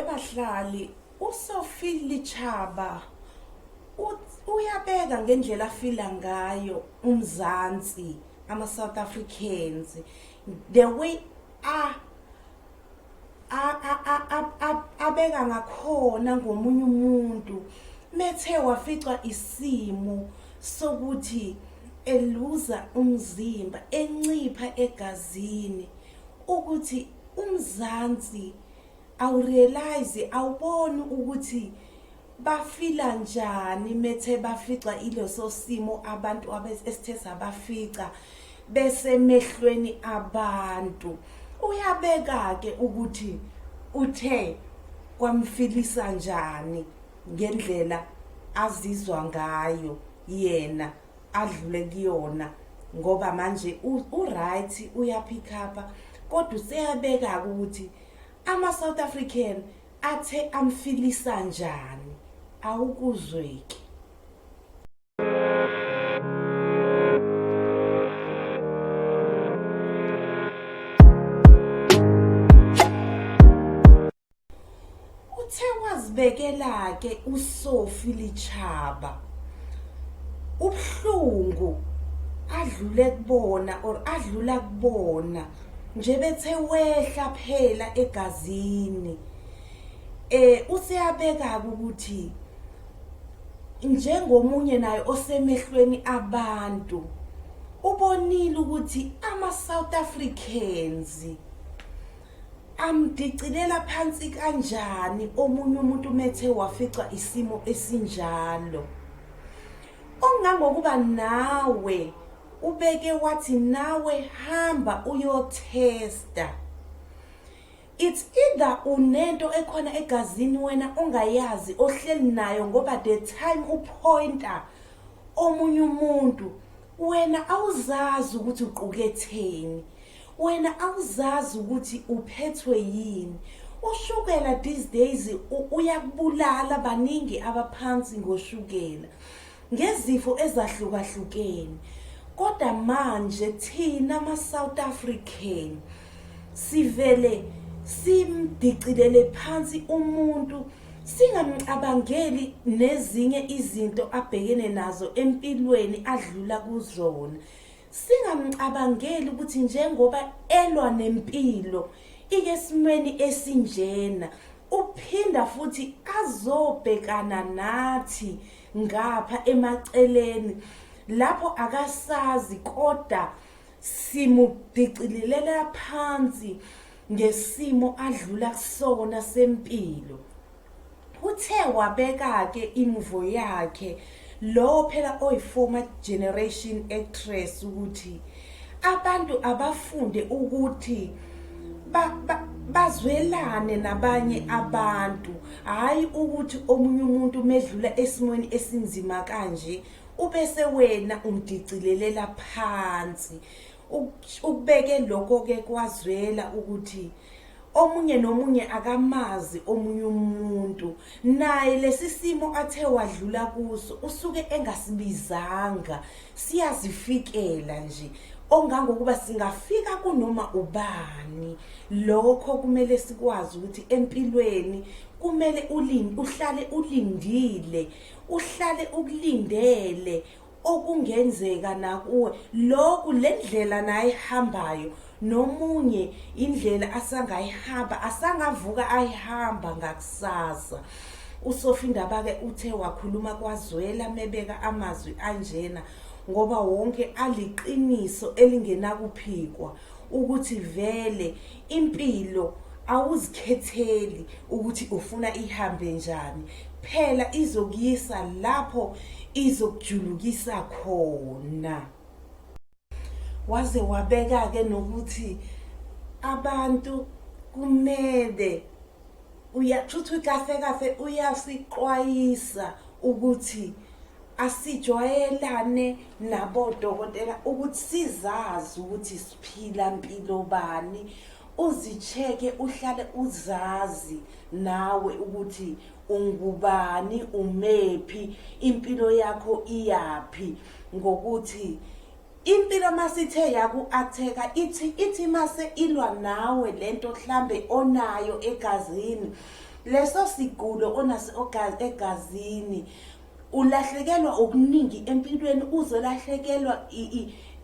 Webahlali uSophie Lichaba uyabeka ngendlela afila ngayo uMzansi ama South Africans the way a abeka ngakhona ngomunye umuntu methe waficwa isimo sokuthi eluza umzimba encipha egazini ukuthi uMzansi awurealize awuboni ukuthi bafila njani methe bafica ileso simo abantu esithe sabafica besemehlweni abantu. Uyabeka-ke ukuthi uthe kwamfilisa njani ngendlela azizwa ngayo yena adlule kuyona ngoba manje u-right uyapick up kodwa useyabeka-ke ukuthi ama-South African athe amfilisa njani awukuzweki. Uthe wazibekela-ke uSophie Lichaba ubuhlungu adlule kubona or adlula kubona nje bethe wehla phela egazini eh useyabeka ukuthi njengomunye naye osemehlweni abantu ubonile ukuthi ama South Africans amdicilela phansi kanjani omunye umuntu methe wafica isimo esinjalo ongangokuba nawe ubeke wathi nawe hamba uyothesta. It's either unento ekhona egazini wena ongayazi ohleli nayo ngoba the time upointer omunye umuntu wena awuzazi ukuthi uquketheni wena awuzazi ukuthi uphethwe yini ushukela these days uyakubulala baningi abaphansi ngoshukela ngezifo ezahlukahlukene kodwa manje thina ama-South African sivele simdicilele phansi umuntu singamcabangeli nezinye izinto abhekene nazo empilweni adlula kuzona singamcabangeli ukuthi njengoba elwa nempilo ike esimweni esinjena uphinda futhi azobhekana nathi ngapha emaceleni lapho akasazi kodwa simudicilelela phansi ngesimo adlula kusona sempilo. Uthe wabeka-ke imuvo yakhe lowo phela oyi-former generation actress ukuthi abantu abafunde ukuthi bazwelane nabanye abantu hhayi ukuthi omunye umuntu medlula esimweni esinzima kanje ubese wena umdicilelela phansi. Ukubeke lokho-ke kwazwela ukuthi omunye nomunye akamazi omunye umuntu naye lesi simo athe wadlula kuso usuke engasibizanga siyazifikela nje ongangokuba singafika kunoma ubani lokho kumele sikwazi ukuthi empilweni kumele ulinde uhlale ulindile uhlale ukulindele okungenzeka nakuwe lokhu lendlela nayihambayo nomunye indlela asangayihamba asangavuka ayihamba ngakusasa. USophie Ndaba-ke uthe wakhuluma kwazwela mebeka amazwi anjena ngoba wonke aliqiniso elingenakuphikwa ukuthi vele impilo awuzikhetheli ukuthi ufuna ihambe njani phela izokuyisa lapho izokujulukisa khona. Waze wabeka-ke nokuthi abantu kumele uyathuthu kahle kahle uyasixwayisa ukuthi asijwayelane nabodokotela ukuthi sizazi ukuthi siphila mpilo bani uzicheke uhlale uzazi nawe ukuthi ungubani umephi impilo yakho iyaphi ngokuthi impilo masithe yaku-atheka ithi ithi mase ilwa nawe lento hlambe onayo egazini. Leso sigulo onaso egazini, ulahlekelwa okuningi empilweni, uzolahlekelwa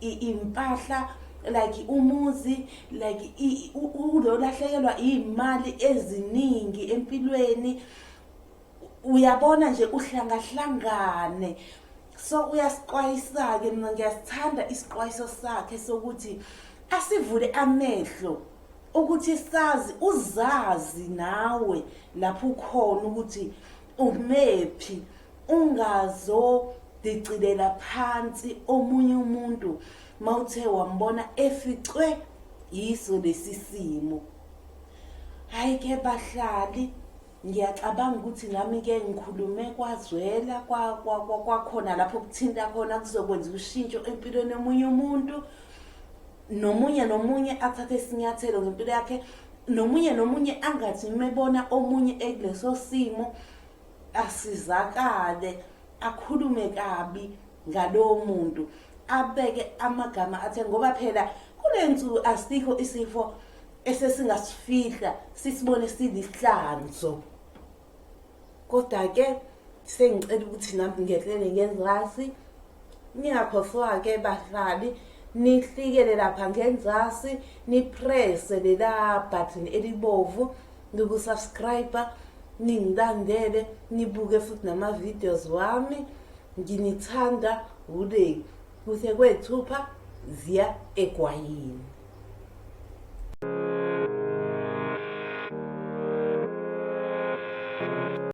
impahla, like umuzi, like uzolahlekelwa iy'mali eziningi empilweni. Uyabona nje, uhlangahlangane. So uyasixwayisa-ke, mina ngiyasithanda isixwayiso sakhe sokuthi asivule amehlo ukuthi sazi, uzazi nawe lapho ukhona ukuthi umephi, ungazodicilela phansi omunye umuntu mawuthe wambona eficwe yiso lesi simo. Hayi ke bahlali, ngiyacabanga ukuthi nami ke ngikhulume kwazwela, kwakhona lapho kuthinta khona, kuzokwenza ushintsho empilweni yomunye umuntu, nomunye nomunye athathe isinyathelo ngempilo yakhe, nomunye nomunye angathi mebona omunye ekuleso simo asizakale, akhulume kabi ngalowo muntu, abeke amagama athe, ngoba phela kule nsuku asikho isifo esesingasifihla sisibone silihlanzo. Kodwa-ke sengicela ukuthi nami ngehlele ngenzasi. Ningakhohlwa-ke bahlali, nihlikele lapha ngenzasi, nipresse lela button elibovu lokusubscribe, ningilandele, nibuke futhi nama-videos wami. Nginithanda wule kuhle kwethupha ziya egwayini.